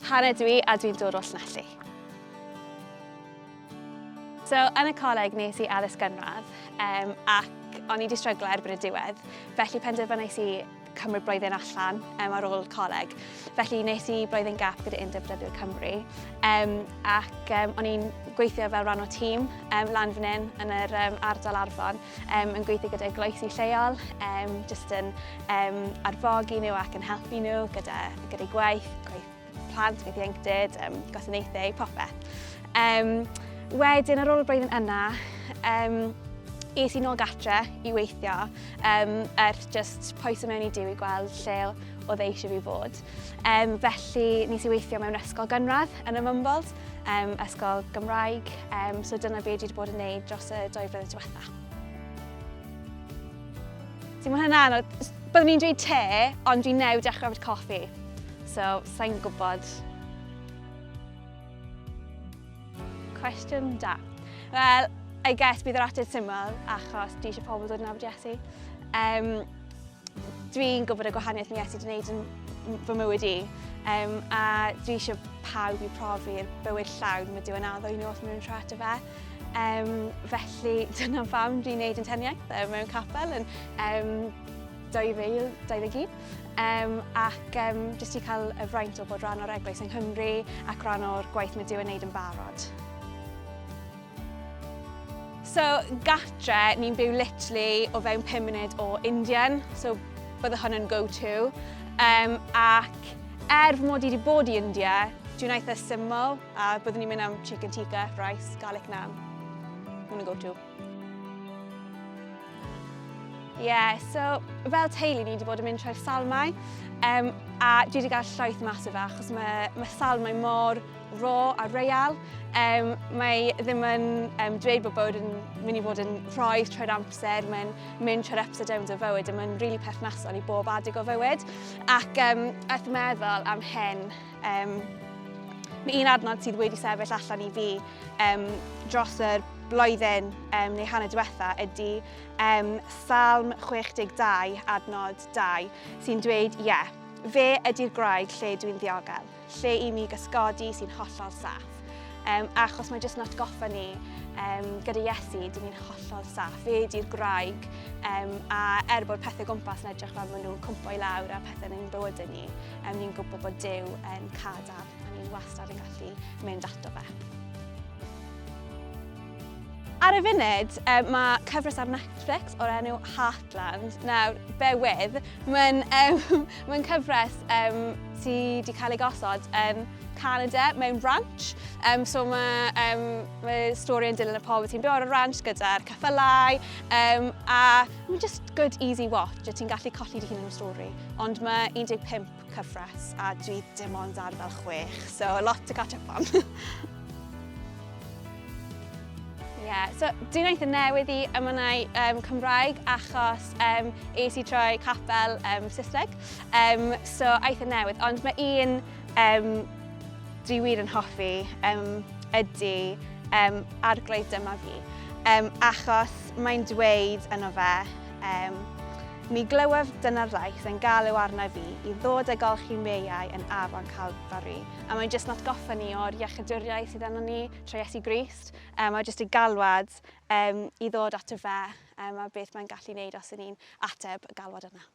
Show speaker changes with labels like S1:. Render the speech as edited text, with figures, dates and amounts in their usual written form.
S1: Hannah dw i a dwi'n dod o Llanelli. So, yn y coleg nes i addysg gynradd um, ac o'n i wedi stryglo erbyn y diwedd, felly penderfynais i cymryd blwyddyn allan um, ar ôl coleg. Felly nes i blwyddyn gap gyda Undeb Rygbi'r Cymru um, ac um, o'n i'n gweithio fel rhan o tîm um, lan fan hyn yn yr um, ardal Arfon um, yn gweithio gyda eglwysi lleol, um, jyst yn um, arfogi nhw ac yn helpu nhw gyda, gyda'i gwaith, gwaith plant, gwaith ieuenctid, um, gwasanaethau, popeth. Um, wedyn, ar ôl y blwyddyn yna, um, es i nôl gatre i weithio, um, er just poeso mewn i Duw i gweld lle oedd e eisiau fi fod. Um, felly, nes i weithio mewn ysgol gynradd yn y Mumbles, um, ysgol Gymraeg, um, so dyna be dwi wedi bod yn neud dros y dwy flynedd diwetha. See, mae hynna'n anodd. Byddwn i'n dweud te, ond dwi new dechrau yfed coffi. So, sa'n gwybod. Cwestiwn da. Wel, I guess bydd yr ateb syml, achos dwi eisiau pobl dod yn nabod Iesu. Um, Dwi'n gwybod y gwahaniaeth mae Iesu wedi gwneud yn fy mywyd i, um, a dwi eisiau pawb i profi'r bywyd llawn mae Duw yn addo i nhw os maen nhw'n troi ato fe. Um, felly dyna pham dwi'n gwneud interniaeth um, mewn capel yn um, 2021. Um, ac um, jyst i cael y fraint o bod rhan o'r eglwys yng Nghymru ac rhan o'r gwaith mae Duw yn wneud yn barod. So, gatre, ni'n byw literally o fewn 5 munud o Indian, so bydde hwn yn go-to. Um, ac er fy mod i wedi bod i India, dwi'n eitha syml, a byddwn ni'n mynd am chicken tikka, rice, garlic naan. Hwn yn go-to. Ie, yeah, so fel teulu ni wedi bod yn mynd trwy'r salmau um, a dwi wedi cael llwyth mas o fe achos mae, mae salmau mor raw a real. Um, mae ddim yn um, dweud bod bywyd yn mynd i fod yn rhoedd trwy'r amser, mae'n mynd trwy'r ups a downs o fywyd a mae'n rili really perthnasol i bob adeg o fywyd. Ac um, wrth meddwl am hyn, um, mae un adnod sydd wedi sefyll allan i fi um, dros yr blwyddyn um, neu hanner diwetha ydy um, Salm 62 adnod 2 sy'n dweud, ie, yeah, fe ydy'r graig lle dwi'n ddiogel. lle i mi gysgodi sy'n hollol saff. Um, achos mae jyst yn atgoffa ni um, gyda Iesu, dyn ni'n hollol saff. Fe ydy'r graig, um, a er bod pethau gwmpas yn edrych fel maen nhw'n cwmpo i lawr a pethau yn ein bywydau ni, um, ni'n gwybod bod Duw yn cadarn a ni'n wastad yn gallu mynd ato fe. Ar y funud, um, mae cyfres ar Netflix o'r enw Heartland. Nawr, bear with, mae'n um, mae cyfres um, sydd wedi cael ei gosod yn Canada mewn ranch. Um, so mae, um, mae stori yn dilyn y pobl sy'n byw ar y ranch gyda'r ceffylau. Um, a mae'n just good easy watch, a ti'n gallu colli dy hun yn y stori. Ond mae 15 cyfres a dwi dim ond ar fel chwech, so a lot to catch up on. Yeah, so dwi'n eitha newydd i emynau um, Cymraeg achos um, es i troi capel um, Saesneg. Um, so eitha newydd, ond mae un um, dwi wir yn hoffi um, ydy um, Arglwydd Dyma Fi. Um, achos mae'n dweud yno fe, um, Mi glywaf dyna'r lais yn galw arna fi i ddod a golchi meiau yn afon Calfari. A mae'n jyst yn atgoffa ni o'r iechydwriaeth sydd arnon ni trwy Iesu Grist. Um, a jyst y galwad um, i ddod ato fe um, a beth mae'n gallu wneud os y'n ni'n ateb y galwad yna.